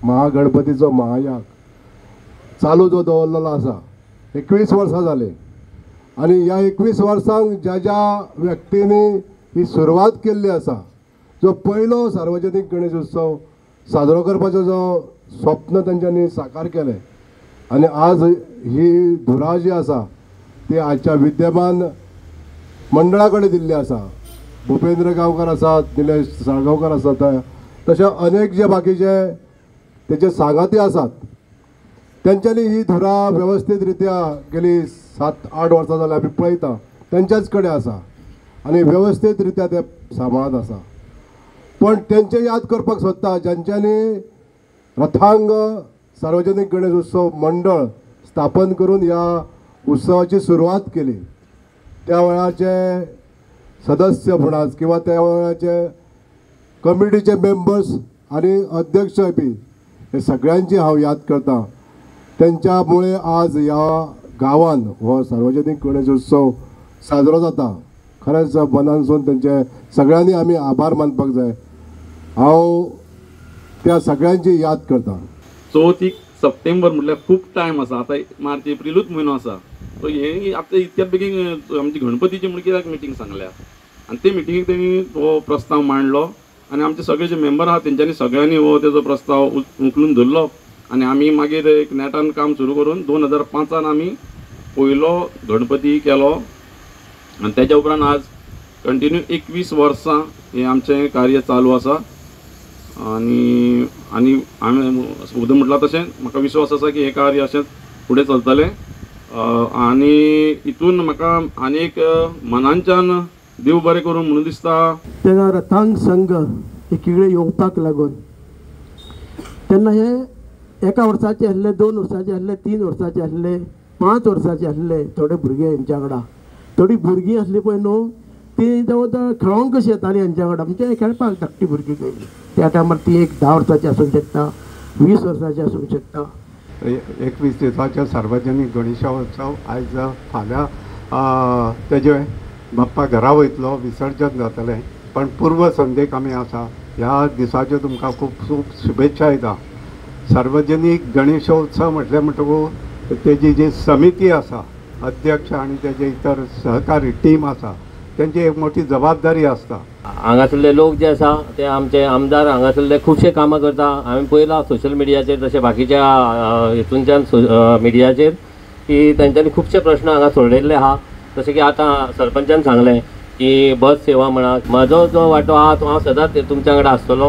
महागणपतीचो महायाग चालू जो दवरलेलो आसा 21 वर्सां जाली आनी ह्या 21 वर्सांक ज्या ज्या व्यक्तींनी ही सुरवात केल्ली आसा, जो पयलो सार्वजनीक गणेश उत्सव साजरो करपाचो जो स्वप्न तेंच्यांनी साकार केलें आनी आज ही धुरा जी आसा ती आजच्या विद्यमान मंडळा कडेन दिल्ली आसा. भुपेंद्र गांवकर आसात, निलेश साळगांवकर आसात, तशें अनेक जे बाकीचे तेचे सांगाती आसात तेंच्यांनी ही धुरा वेवस्थीत रित्या गेली 7-8 वर्सां जाल्यार आमी पळयता तेंच्याच कडेन आसा आनी वेवस्थीत रित्या ते सांबाळत आसा. पण तेंचे याद करपाक सोदता ज्यांच्यांनी रथांग सार्वजनीक गणेश उत्सव मंडळ स्थापन करून ह्या उत्सवाची सुरवात केली त्या वेळाचे सदस्य म्हणात किंवा त्या वेळाचे कमिटीचे मेंबर्स आनी अध्यक्ष बी हे सगळ्यांची हांव याद करता. तेंच्यामुळे आज ह्या गांवान हो सार्वजनीक गणेश उत्सव साजरो जाता. खरेंच मनानसून तेंचे सगळ्यांनी आमी आभार मानपाक जाय. हांव त्या सगळ्यांची याद करता. चवथीक सप्टेंबर म्हटल्यार खूब टायम आसा, आतां मार्च एप्रिलूच म्हयनो आसा. सो हे आतां इतक्या बेगीन आमची गणपतीची म्हण कित्याक मिटींग सांगल्या आनी ते मिटिंगेक तेणी हो प्रस्ताव मांडलो आनी आमचे सगळे जे मेंबर आहा तेंच्यांनी सगळ्यांनी हो तेजो प्रस्ताव उखलून धरलो आनी आमी मागीर एक नेटान काम सुरू करून 2005 आमी पयलो गणपती केलो आनी तेज्या उपरांत आज कंटिन्यू 21 वर्सां हें आमचें कार्य चालू आसा. आनी आनी हांवें उदक म्हटलां तशें म्हाका विश्वास आसा की हें कार्य अशेंच फुडें चलतलें आनी हितून म्हाका आनी एक मनांच्यान देव बरें करूं म्हणून दिसता. तेन्ना रथांग संघ एकीकडे येवपाक लागून तेन्ना हे एका वर्साचे आसले, 2 वर्साचे आसले, 3 वर्साचे आसले, 5 वर्साचे आसले थोडे भुरगे हेंच्या वांगडा. थोडीं भुरगीं आसलीं पळय न्हू ती जवळ जवळ खेळोंक कशी येतालीं हेंच्या वांगडा, म्हणजे खेळपाक धाकटी भुरगीं कशी त्या टायमार ती एक 10 वर्साची आसूंक शकता, 20 वर्साची आसूंक शकता. 21 दिसाचो सार्वजनीक गणेशोत्सव आयज फाल्यां तेजे बाप्पा घरा वयतलो, विसर्जन जातलें, पण पूर्व संध्येक आमी आसा. ह्या दिसाच्यो तुमकां खूब खूब शुभेच्छा दिता. सार्वजनीक गणेशोत्सव म्हटलें म्हणटकूच तेजी जी समिती आसा, अध्यक्ष आनी तेजे इतर सहकारी टीम आसा, तेंची एक मोठी जबाबदारी आसता. हांगासरले लोक जे आसा ते आमचे आमदार हांगासरले खुबशे कामां करता. हांवें पळयलां सोशल मिडियाचेर तशें बाकीच्या हितूनच्यान मिडियाचेर की तेंच्यांनी खुबशे प्रश्न हांगा सोडयल्ले आहा. जशें की आतां सरपंचान सांगलें की बस सेवा म्हणा, म्हाजो जो वांटो आहा तो हांव सदांच तुमच्या वांगडा आसतलो.